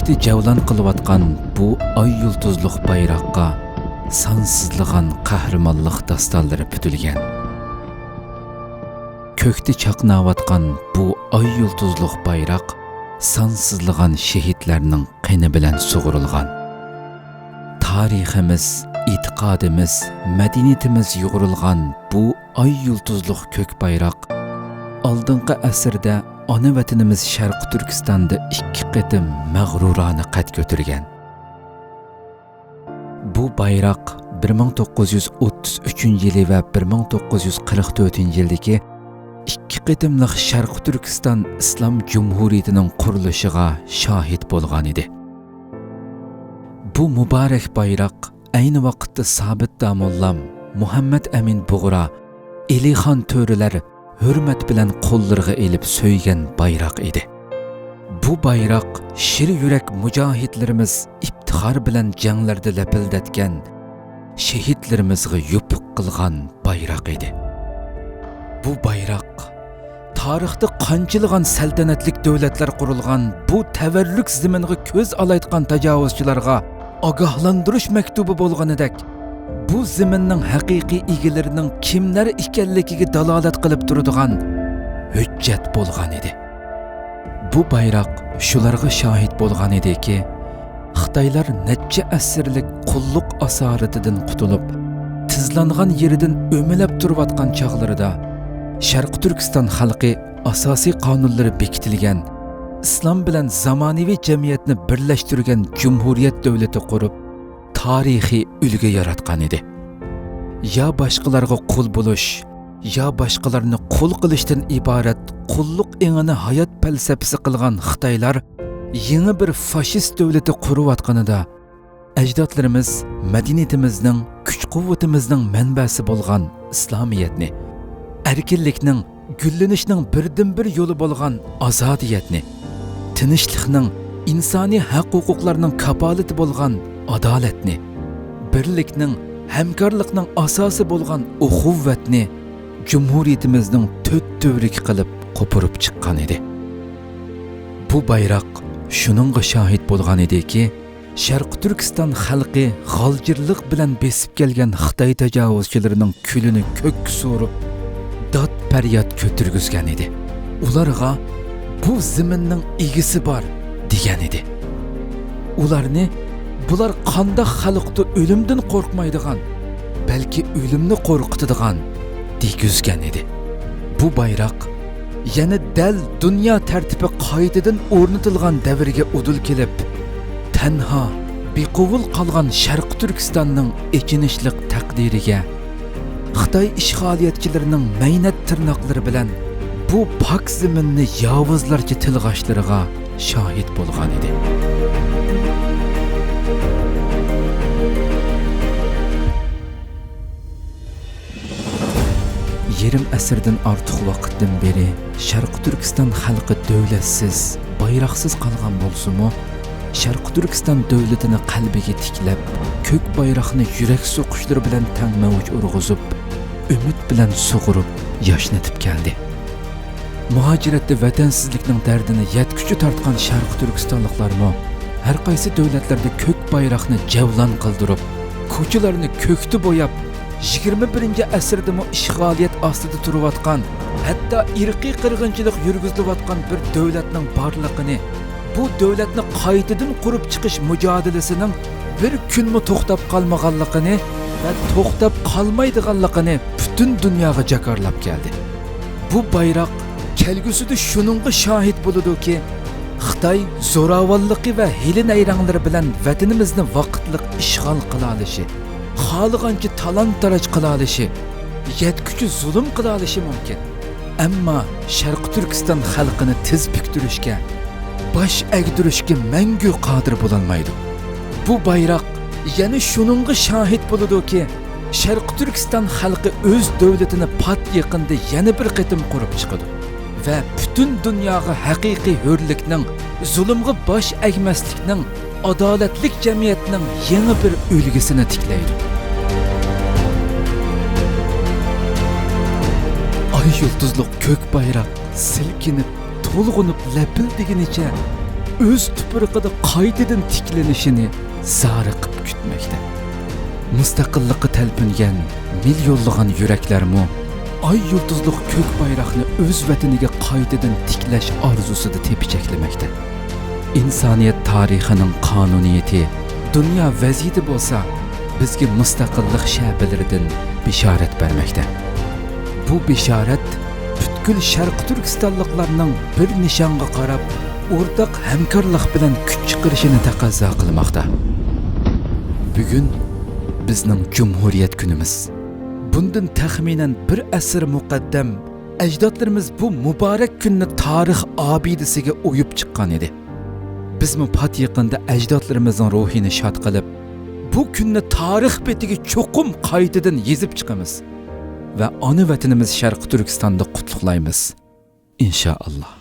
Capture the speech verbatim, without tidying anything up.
كۆكتە جەۋلان قىلىۋاتقان بۇ ئاي يۇلتۇزلۇق بايراققا سانسىزلىغان قەھرىمانلىق داستانلىرى پۈتۈلگەن. كۆكتە چاقناۋاتقان بۇ ئاي يۇلتۇزلۇق بايراق سانسىزلىغان شېھىتلەرنىڭ قېنى بىلەن سۇغۇرۇلغان. تارىخىمىز، ئېتىقادىمىز، مەدەنىيىتىمىز يۇغۇرۇلغان بۇ ئاي يۇلتۇزلۇق كۆك بايراق ئالدىنقى ئەسىردە ئانا ۋەتىنىمىز شەرقىي تۈركىستاندا ئىككى قېتىم مەغرۇرانە قەد كۆتۈرگەن. بۇ بايراق بىر مىڭ توققۇز يۈز ئوتتۇز ئۈچىنچى يىلى ۋە بىر مىڭ توققۇز يۈز قىرىق تۆتىنچى يىلدىكى ئىككى قېتىملىق شەرقىي تۈركىستان ئىسلام جۇمھۇرىيىتىنىڭ قۇرۇلۇشىغا شاھىت بولغان ئىدى. بۇ مۇبارەك بايراق ئەينى ۋاقىتتا سابىت داموللام، مۇھەممەد ئەمىن بۇغرا، ئېلىخان تۆرىلەر ھۆرمەت بىلەن قوللىرىغا ئېلىپ سۆيگەن بايراق ئىدى. بۇ بايراق شىر يۈرەك مۇجاھىدلىرىمىز ئىپتىخار بىلەن جەڭلەردە لەپىلدەتكەن شېھىتلىرىمىزغا يوپۇق قىلغان بايراق ئىدى. بۇ بايراق تارىختا قانچىلىغان سەلتەنەتلىك دۆلەتلەر قۇرۇلغان بۇ تەۋەررۈك زېمىنغا كۆز ئالايتقان تاجاۋۇزچىلارغا ئاگاھلاندۇرۇش مەكتۇبى بولغىنىدەك، بۇ زېمىننىڭ ھەقىقىي ئىگىلىرىنىڭ كىملەر ئىكەنلىكىگە دالالەت قىلىپ تۇرىدىغان ھۆججەت بولغان ئىدى. بۇ بايراق شۇلارغا شاھىت بولغان ئىدىكى، خىتايلار نەچچە ئەسىرلىك قۇللۇق ئاسارىتىدىن قۇتۇلۇپ، تىزلانغان يېرىدىن ئۆمىلەپ تۇرۇۋاتقان چاغلىرىدا، شەرقىي تۈركىستان خەلقى ئاساسىي قانۇنلىرى بېكىتىلگەن، ئىسلام بىلەن زامانىۋى جەمئىيەتنى بىرلەشتۈرگەن جۇمھۇرىيەت دۆلىتى قۇرۇپ، تارىخىي ئۈلگە ياراتقان ئىدى. يا باشقىلارغا قۇل بولۇش، يا باشقىلارنى قۇل قىلىشتىن ئىبارەت قۇللۇق ئېڭىنى ھايات پەلسەپىسى قىلغان خىتايلار يېڭى بىر فاشىست دۆلىتى قۇرۇۋاتقىنىدا، ئەجدادلىرىمىز مەدەنىيىتىمىزنىڭ، كۈچ-قۇۋۋىتىمىزنىڭ مەنبەسى بولغان ئىسلامىيەتنى، ئەركىنلىكنىڭ، گۈللىنىشنىڭ بىردىنبىر يولى بولغان ئازادىيەتنى، تىنچلىقنىڭ، ئىنسانىي ھەق-ھوقۇقلارنىڭ كاپالىتى بولغان ئادالەتنى، بىرلىكنىڭ، ھەمكارلىقنىڭ ئاساسى بولغان ئۇخۇۋۋەتنى جۇمھۇرىيىتىمىزنىڭ تۆت تۈۋرۈكى قىلىپ قوپۇرۇپ چىققان ئىدى. بۇ بايراق شۇنىڭغا شاھىت بولغان ئىدىكى، شەرقىي تۈركىستان خەلقى غالجىرلىق بىلەن بېسىپ كەلگەن خىتاي تاجاۋۇزچىلىرىنىڭ كۈلىنى كۆككە سوراپ، داد-پەرياد كۆتۈرگۈزگەن ئىدى. ئۇلارغا «بۇ زېمىننىڭ ئىگىسى بار» دېگەن ئىدى. ئۇلارنى «بۇلار قانداق خەلقتۇ ئۆلۈمدىن قورقمايدىغان، بەلكى ئۆلۈمنى قورقۇتىدىغان» دېگۈزگەن ئىدى. بۇ بايراق يەنە دەل دۇنيا تەرتىپى قايتىدىن ئورنىتىلغان دەۋرگە ئۇدۇل كېلىپ، تەنھا بىقوۋۇل قالغان شەرقىي تۈركىستاننىڭ ئېچىنىشلىق تەقدىرىگە، خىتاي ئىشغالىيەتچىلىرىنىڭ مەينەت تىرناقلىرى بىلەن بۇ پاك زېمىننى ياۋۇزلارچە تىلغاشلىرىغا شاھىت بولغان ئىدى. يېرىم ئەسىردىن ئارتۇق ۋاقىتتىن بېرى شەرقىي تۈركىستان خەلقى دۆلەتسىز، بايراقسىز قالغان بولسىمۇ، شەرقىي تۈركىستان دۆلىتىنى قەلبىگە تىكلەپ، كۆك بايراقنى يۈرەك سوقۇشلىرى بىلەن تەڭ مەۋج ئۇرغۇزۇپ، ئۈمىد بىلەن سۇغۇرۇپ ياشنىتىپ كەلدى. مۇھاجىرەتتە ۋەتەنسىزلىكنىڭ دەردىنى يەتكۈچە تارتقان شەرقىي تۈركىستانلىقلارمۇ ھەر قايسى دۆلەتلەردە كۆك بايراقنى جەۋلان قىلدۇرۇپ، كوچىلارنى كۆكتە بوياپ، يىگىرمە بىرىنچى ئەسىردىمۇ ئىشغالىيەت ئاستىدا تۇرۇۋاتقان، ھەتتا ئىرقىي قىرغىنچىلىق يۈرگۈزۈلۈۋاتقان بىر دۆلەتنىڭ بارلىقىنى، بۇ دۆلەتنى قايتىدىن قۇرۇپ چىقىش مۇجادىلىسىنىڭ بىر كۈنمۇ توختاپ قالمىغانلىقىنى ۋە توختاپ قالمايدىغانلىقىنى پۈتۈن دۇنياغا جاكارلاپ كەلدى. بۇ بايراق كەلگۈسىدە شۇنىڭغا شاھىت بولىدۇكى، خىتاي زوراۋانلىقى ۋە ھىيلە-نەيرەڭلىرى بىلەن ۋەتىنىمىزنى ۋاقىتلىق ئىشغال قىلالىشى، خالىغانچە تالان-تاراج قىلالىشى، يەتكۈچە زۇلۇم قىلالىشى مۇمكىن. ئەمما شەرقىي تۈركىستان خەلقىنى تىز پۈكتۈرۈشكە، باش ئەگدۈرۈشكە مەڭگۈ قادىر بولالمايدۇ. بۇ بايراق يەنە شۇنىڭغا شاھىت بولىدۇكى، شەرقىي تۈركىستان خەلقى ئۆز دۆلىتىنى پات يېقىندا يەنە بىر قېتىم قۇرۇپ چىقىدۇ ۋە پۈتۈن دۇنياغا ھەقىقىي ھۆرلۈكنىڭ، زۇلۇمغا باش ئەگمەسلىكنىڭ، ئادالەتلىك جەمئىيەتنىڭ يېڭى بىر ئۈلگىسىنى تىكلەيدۇ. ئاي يۇلتۇزلۇق كۆك بايراق سىلكىنىپ، تولغىنىپ لەپىلدىگىنىچە ئۆز تۇپرىقىدا قايتىدىن تىكلىنىشىنى زارىقىپ كۈتمەكتە. مۇستەقىللىققا تەلپۈنگەن مىليونلىغان يۈرەكلەرمۇ ئاي يۇلتۇزلۇق كۆك بايراقنى ئۆز ۋەتىنىگە قايتىدىن تىكلەش ئارزۇسىدا تېپىچەكلىمەكتە. ئىنسانىيەت تارىخىنىڭ قانۇنىيىتى، دۇنيا ۋەزىيىتى بولسا بىزگە مۇستەقىللىق شەپىلىرىدىن بېشارەت بەرمەكتە. بۇ بېشارەت پۈتكۈل شەرقىي تۈركىستانلىقلارنىڭ بىر نىشانغا قاراپ، ئورتاق ھەمكارلىق بىلەن كۈچ چىقىرىشىنى تەقەززا قىلماقتا. بۈگۈن بىزنىڭ جۇمھۇرىيەت كۈنىمىز. بۇندىن تەخمىنەن بىر ئەسىر مۇقەددەم ئەجدادلىرىمىز بۇ مۇبارەك كۈننى تارىخ ئابىدىسىگە ئويۇپ چىققان ئىدى. بىزمۇ پات يېقىندا ئەجدادلىرىمىزنىڭ روھىنى شاد قىلىپ، بۇ كۈننى تارىخ بېتىگە چوقۇم قايتىدىن يېزىپ چىقىمىز ۋە ئانا ۋەتىنىمىز شەرقىي تۈركىستاندا قۇتلۇقلايمىز، ئىنشائاللا.